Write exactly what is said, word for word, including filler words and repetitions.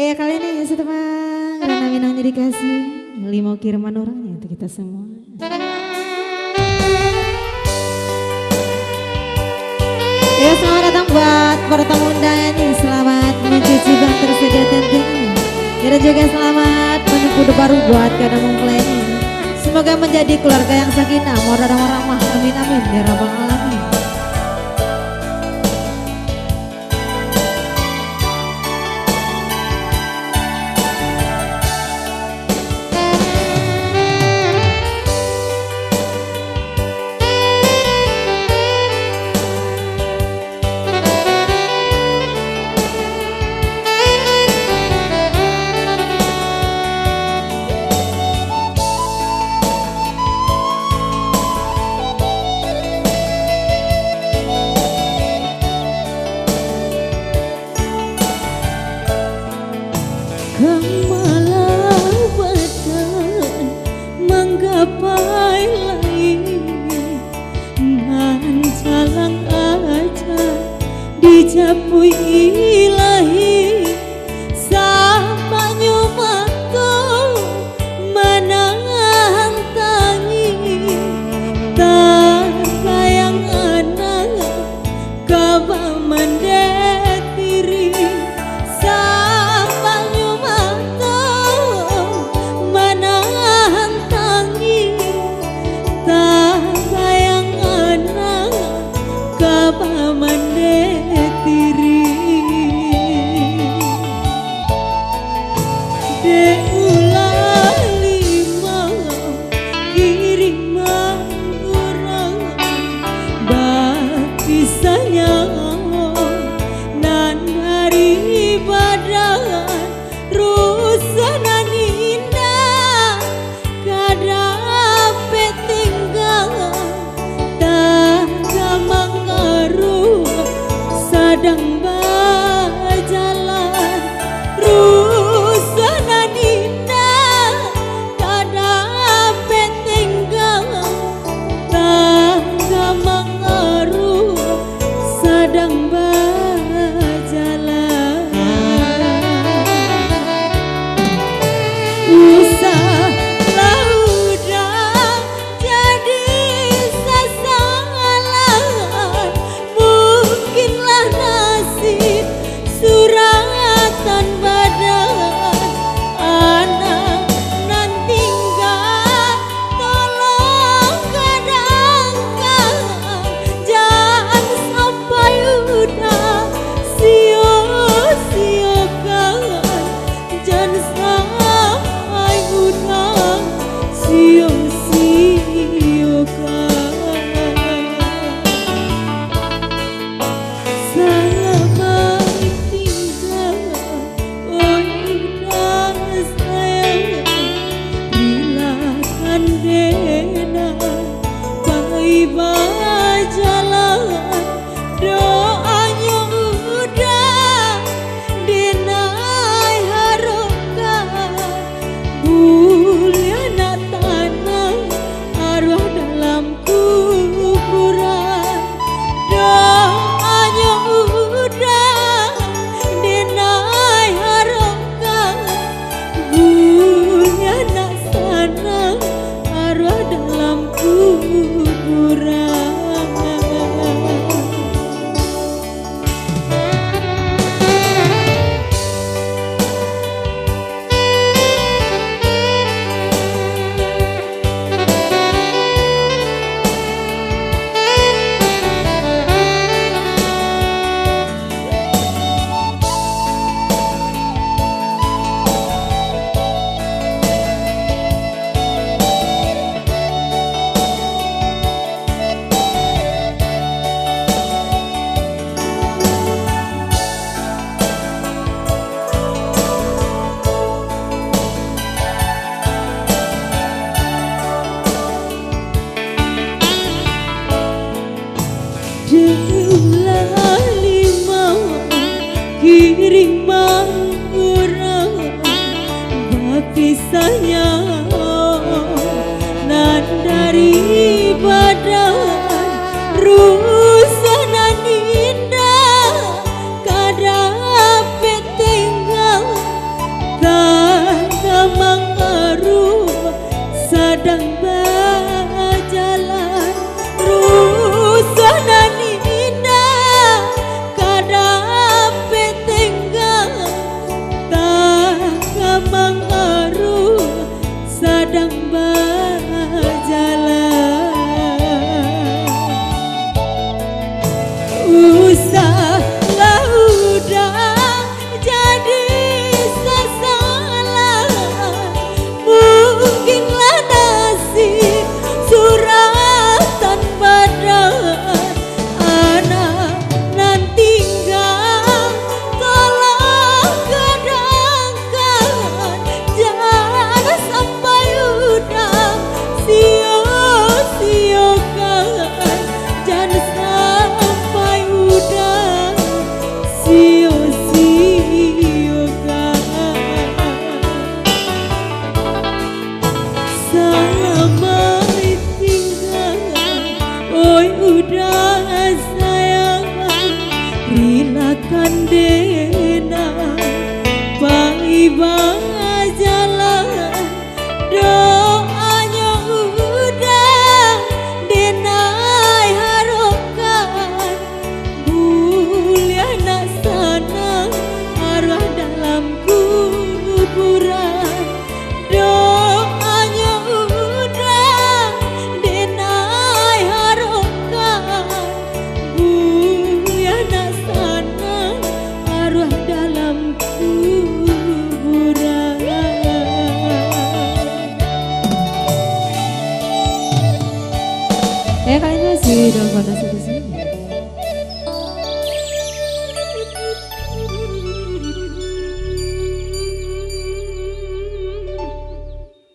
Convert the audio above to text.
Eh, kali ini satu bang, karena Minang jadi kasih limo kiriman orangnya untuk kita semua. Ya, selamat datang buat para tamu undangan ini. Selamat mencuci bang tersedia tentunya. Ya, dan juga selamat menempuh hidup baru buat kada mempelai ini. Semoga menjadi keluarga yang sakinah, mawaddah warahmah. Amin, amin, ya rabbal alamin. Ka malah badan manggapai lai, manjalang aja dijapuik ilahi, samaknyo mato manahan tangih, tabayang anak ka bamandeh diri, sabanyo mato manahan tangih, tabayang anak ka bamandeh diri. Dek ulah limo kiriman urang, bapisah nyawa nan dari badan, rusuah nan indak ka dapek tingga. Tangga mangaruah sadang bajalan, rusuah nan indak ka dapek tingga. Tangga mangaruah sadang bajalan. Usah lah udah jadi sasalahan, mungkinlah nasib suratan badan. Anak nan tingga, tolong kadangkan, jan sampai udah sio-siokan. Jan sampai udah sio-siokan. Salamaik tingga, oh udah sayang, rilakan dena pai bajalan. Doanyo udah denai harokan, buliah nak tanang aruah dalam kuburan. Doanyo udah denai harokan, buliah nak sanang aruah dalam kuburan. Dek ulah limo kiriman urang, bapisah nyawa nan dari badan, rusuah nan indak ka dapek tingga. Tiba